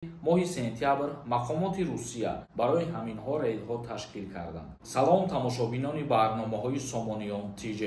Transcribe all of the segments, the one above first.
Моҳи сентябр мақомоти Русия барои ҳаминҳо рейдҳо ташкил карданд. Салом, тамошобинони барномаҳои Сомониён ТЖ.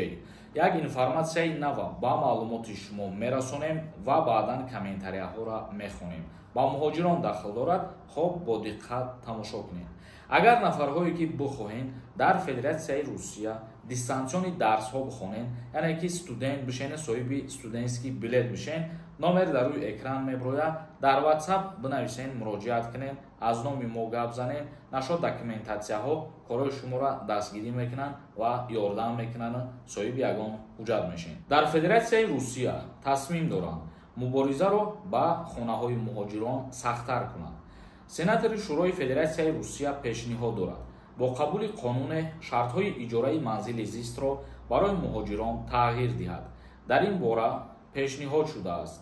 Як информатсияи нава ба маълумоти шумо мерасонем ва баъдан комментарияҳоро мехонем. Ба муҳоҷирон дахл дорад, хоб бо диққат тамошо кунед. Агар нафарҳое ки бихоҳед дар Федератсияи Русия дистанционный дарсҳо бихонед, яъне ки студент бишен, соҳиби студентский билет бишен, номер дар рӯи экран меброяд, дар WhatsApp бинависен, муроҷиат кунед, аз номи мо гап занед, нашо документатсияҳо корҳои шуморо дастгирӣ мекунанд ва ёрдам мекунанд, соҳиби ягон ҳуҷҷат мешед. Дар Федератсияи Русия тасмим доранд муборизаро ба хонаҳои муҳоҷирон сахттар кунанд. Сенатори Шӯрои Федератсияи Русия пешниҳод дорад бо қабули қонуне шартҳои иҷораи манзили зистро барои муҳоҷирон тағйир диҳад. Дар ин бора пешниҳод шудааст: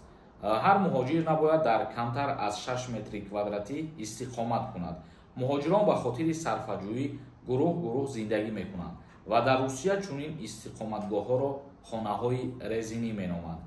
ҳар муҳоҷир набояд дар камтар аз 6 метри квадратӣ истиқомат кунад. Муҳоҷирон ба хотири сарфаҷӯӣ гурӯҳ гурӯҳ зиндагӣ мекунанд ва дар Русия чунин истиқоматгоҳҳоро хонаҳои резинӣ меноманд.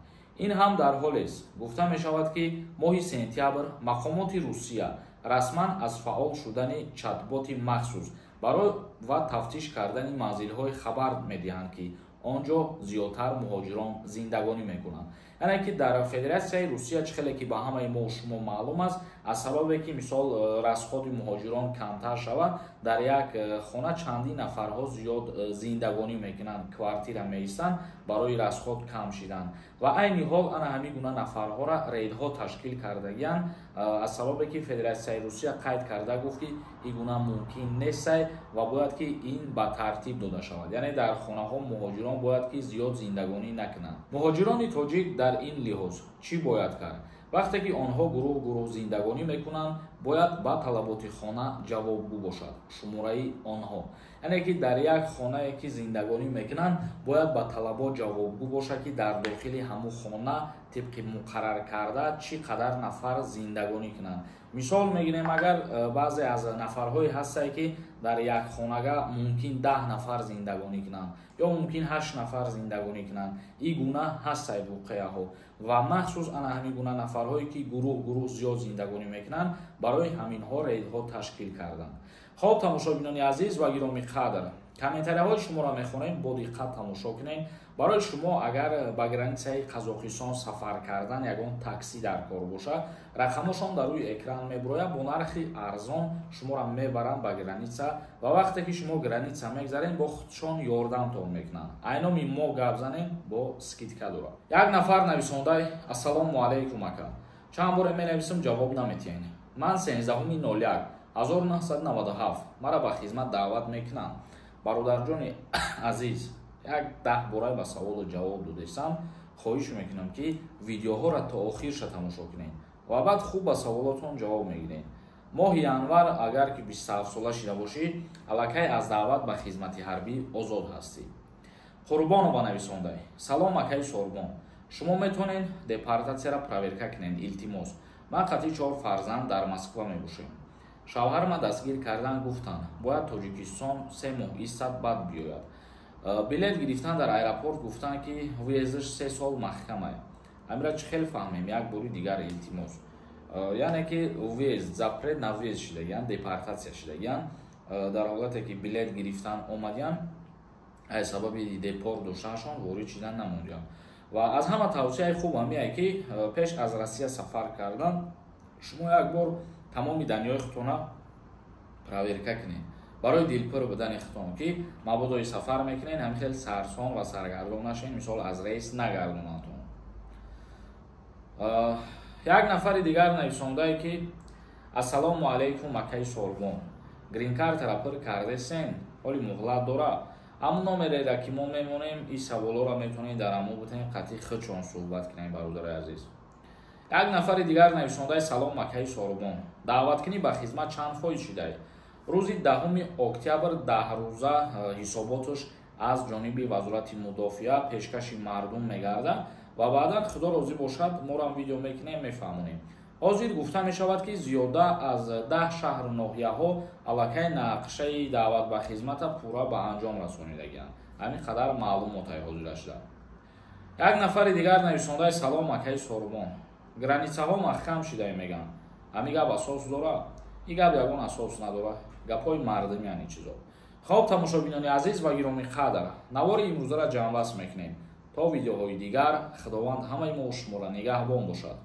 Ин ҳам дар ҳолест гуфта мешавад, ки моҳи сентябр мақомоти Русия расман аз фаъол шудани чатботи махсус барои ва тафтиш кардани манзилҳои хабар медиҳанд, ки он ҷо зиёдтар муҳоҷирон зиндагонӣ мекунанд. Яъне ки дар Федератсияи Русия, чӣ хеле ки ба ҳамаи мо шумо маълум аст, аз сабабе ки мисол расходи муҳоҷирон камтар шавад, дар як хона чандин нафарҳо зиёд зиндагонӣ мекунанд, квартира меистанд барои расход кам шидан. Ва айни ҳол ана ҳамин гуна нафарҳоро рейдҳо ташкил кардагиянд, аз сабабе ки Федератсияи Русия қайд карда гуфт, ки ин гуна мумкин нестай ва бояд ки ин ба тартиб дода шавад. Яъне дар хонаҳо муҳоҷирон бояд ки зиёд зиндагонӣ накунанд. Муҳоҷирони тоҷик дар ин лиҳоз чӣ бояд кард? Вақте ки онҳо гурӯҳ гурӯҳ зиндагонӣ мекунанд, бояд ба талаботи хона ҷавобгӯ бошад шумораи онҳо. Яъне ки дар як хонае ки зиндагонӣ мекунанд, бояд ба талабот ҷавобгӯ бошад, ки дар дохили ҳамун хона тибқи муқаррар карда чӣ қадар нафар зиндагонӣ кунанд. Мисол мегирем, агар баъзе аз нафарҳое ҳастае, ки дар як хонага мумкин 10 нафар зиндагонӣ кунанд ё мумкин 8 нафар зиндагонӣ кунанд. Ин гуна ҳастае воқеаҳо ва махсус ана ҳамин гуна нафарҳое ки гурӯҳ гурӯҳ зиёд зиндагонӣ мекунанд, барои ҳаминҳо рейдҳо ташкил карданд. Хоб, тамошобинони азиз ва гиромӣ қадр, комментарияҳои шуморо мехонем, бо диққат тамошо кунед. Барои шумо агар ба границаи Қазоқистон сафар кардан ягон такси дар кор бошад, рақамошон дар рӯи экран мебурояд, бо нархи арзон шуморо мебаранд ба граница ва вақте ки шумо граница мегзаред, бо худшон ёрдамтон мекунанд. Айноми мо гап занем, бо скидка дорад. Як нафар нависондай: «Ассалому алайкум, ака, чанд боре менависам, ҷавоб наметиҳед. Ман 13.01.1997 мара ба хизмат даъват мекунанд.» Бародарҷони азиз, як 10 бора ба саволу ҷавоб додесам. Хоҳиш мекунам, ки видеоҳоро то охирша тамошо кунед ва баъд хуб ба саволотон ҷавоб мегиред. Моҳи январ агар ки 27 сола шида бошӣ, аллакай аз даъват ба хизмати ҳарбӣ озод ҳастӣ. Қурбонова нависондай: «Салом, акаи Сорбон, шумо метавонед депортатсияро проверка кунед, илтимос. Ман қатъи чор фарзанд дар Москва мебошем. Шавҳарма дастгир кардан, гуфтанд, бояд Тоҷикистон 3 моҳ истад, баъд биёяд. Билет гирифтан дар аэропорт гуфтанд, ки въездаш 3 сол маҳкамае. Амира чӣ хел фаҳмем? Як бори дигар, илтимос.» Яъне ки въезд, запрет на въезд шидагиян, депортатсия шидагиян. Дар ҳолате ки билет гирифтан омадиян, аз сабаби депорт доштанашон ворид шидан намондиян. Ва аз ҳама тавсияи хуб ҳамие, ки пеш аз Россия сафар кардан шумо як бор тамоми данные худтона проверка кунед барои дилпур будани худтон, ки мабодои сафар мекунед, ҳамин хел сарсон ва саргардон нашед, мисол аз рейс нагардонандтон. Як нафари дигар нависондае, ки: «Ассалому алайкум, акаи Сорбон, гринкартара пур кардесен, ҳоли муҳлат дора? Ҳамун номереда ки мо мемонем, ин саволҳоро метавонед дар ҳамо бутен, қатъи худшон суҳбат кунем.» Бародари азиз, як нафари дигар нависондаи: «Салом, акаи Сорбон, даъваткунӣ ба хизмат чанд фоиз шудай?» Рӯзи 10 октябр 10 рӯза ҳисоботаш аз ҷониби Вазорати мудофиа пешкаши мардум мегардад ва баъдан, Худо розӣ бошад, морам видео мекунем, мефаҳмонем. Ҳозир гуфта мешавад, ки зиёда аз 10 шаҳру ноҳияҳо аллакай нақшаи даъват ба хизмата пурра ба анҷом расонидагианд. Ҳамин қадар маълумотай ҳозира шуда. Як нафари дигар нависондаи: «Салом, акаи Сорбон, границаҳо маҳкам шидай мегӯянд. Ҳамин гап асос дорад? Ин гап ягон асос надорад, гапҳои мардумӣ ани чизо. Хоб, тамошобинони азиз ва гиромӣ қадр, навори имрӯзаро ҷамъбаст мекунем. То видеоҳои дигар, Худованд ҳамаи мо шуморо нигаҳбон бошад.